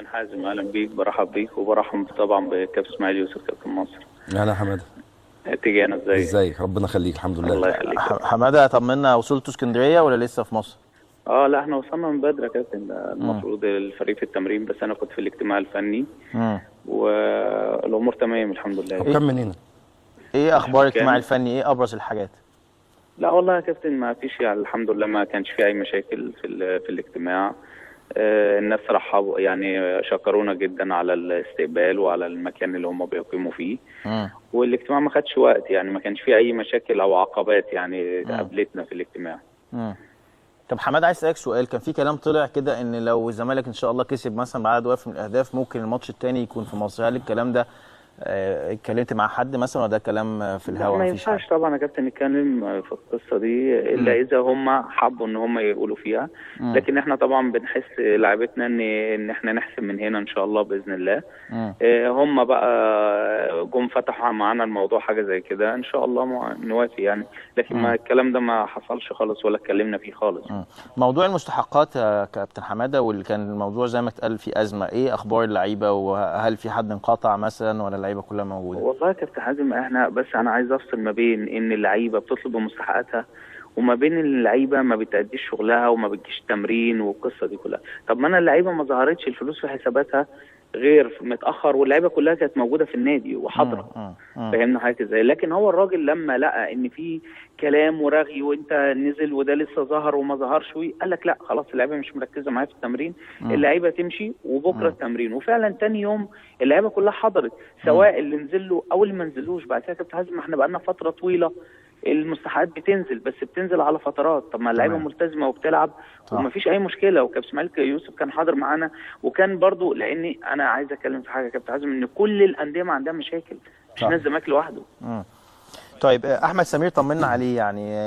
حازم اهلا بيك، برحب بيك وبرحب طبعا بكابتن اسماعيل يوسف كابتن مصر. اهلا يا حمادة. تيجي انا ازيك؟ ازيك؟ ربنا يخليك، الحمد لله. الله يخليك. حمادة طمنا، وصلتوا اسكندرية ولا لسه في مصر؟ لا احنا وصلنا من بدري يا كابتن، المفروض الفريق في التمرين، بس انا كنت في الاجتماع الفني والامور تمام الحمد لله. حكام منين؟ ايه اخبار الاجتماع الفني؟ ايه ابرز الحاجات؟ لا والله يا كابتن ما فيش، يعني الحمد لله ما كانش في اي مشاكل في الاجتماع. الناس رحبوا، يعني شكرونا جدا على الاستقبال وعلى المكان اللي هم بيقيموا فيه. والاجتماع ما خدش وقت، يعني ما كانش فيه اي مشاكل او عقبات يعني قابلتنا في الاجتماع. طب حماد، عايز اسالك سؤال. كان في كلام طلع كده ان لو الزمالك ان شاء الله كسب مثلا بعدد واقف من الاهداف ممكن الماتش الثاني يكون في مصر، هل الكلام ده اتكلمت مع حد مثلا ولا ده كلام في الهوا؟ ما ينفعش طبعا يا كابتن نتكلم في القصة دي الا اذا هم حبوا ان هم يقولوا فيها. لكن احنا طبعا بنحس لعيبتنا ان احنا نحسم من هنا ان شاء الله باذن الله. هم بقى جم فتحوا معانا الموضوع حاجة زي كده، ان شاء الله نوافق يعني، لكن ما الكلام ده ما حصلش خالص ولا اتكلمنا فيه خالص. موضوع المستحقات يا كابتن حمادة، واللي كان الموضوع زي ما اتقال في ازمة، ايه اخبار اللعيبة وهل في حد انقطع مثلا ولا اللعيبة كلها موجودة؟ والله يا كابتن حازم احنا بس انا عايز افصل ما بين ان اللعيبة بتطلب مستحقاتها وما بين اللعيبة ما بتأديش شغلها وما بتجيش التمرين والقصه دي كلها. طب ما انا اللعيبة ما ظهرتش الفلوس في حساباتها غير متاخر، واللعيبة كلها كانت موجودة في النادي وحاضره. فاهمنا حضرتك ازاي؟ لكن هو الراجل لما لقى ان في كلام ورغي وانت نزل وده لسه ظهر وما ظهرش، قال لك لا خلاص اللعيبة مش مركزه معايا في التمرين، اللعيبة تمشي وبكره التمرين. وفعلا تاني يوم اللعيبة كلها حضرت، سواء اللي نزل له او اللي ما نزلوش. بعد كده كابتن حازم احنا بقى لنا فترة طويلة المستحقات بتنزل، بس بتنزل على فترات. طب ما اللعيبة ملتزمة وبتلعب ومفيش اي مشكلة. وكابتن اسماعيل يوسف كان حاضر معانا، وكان برضو، لاني انا عايز اتكلم في حاجة يا كابتن حازم، ان كل الاندية ما عندها مشاكل، مش نادي الزمالك لوحده. طيب احمد سمير طمنا عليه، يعني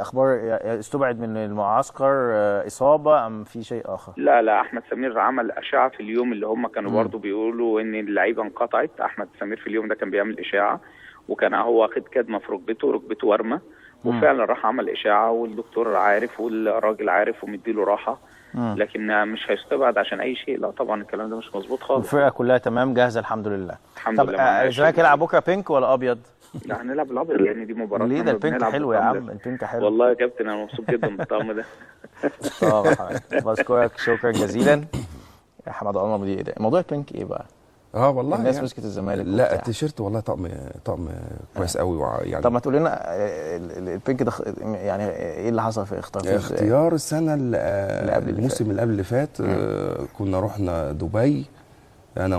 اخبار استبعد من المعسكر، اصابه ام في شيء اخر؟ لا احمد سمير عمل اشعه في اليوم اللي هم كانوا برضو بيقولوا ان اللعيبة انقطعت. احمد سمير في اليوم ده كان بيعمل اشاعة، وكان هو واخد كدمه في ركبته، ركبته ورمه، وفعلا راح عمل اشاعة والدكتور عارف والراجل عارف ومديله راحة. لكن مش هيستبعد عشان اي شيء، لا طبعا الكلام ده مش مظبوط خالص. الفرقة كلها تمام جاهزة الحمد لله. الحمد لله. طب الزمالك يلعب بكره pink ولا ابيض؟ لا هنلعب الابيض، لان دي مباراة. ليه؟ ده ال pink حلو يا عم، ال pink حلو والله يا كابتن، انا مبسوط جدا بالطقم ده. بشكرك شكرا جزيلا يا حمادة قمر مدير اداري. موضوع ال pink ايه بقى؟ والله الناس يعني مسكت الزمالك. لا التيشيرت والله طقم كويس قوي يعني. طب ما تقول لنا ال pink ده يعني ايه اللي حصل في اختيار السنة اللي قبل الموسم اللي قبل اللي فات؟ كنا رحنا دبي انا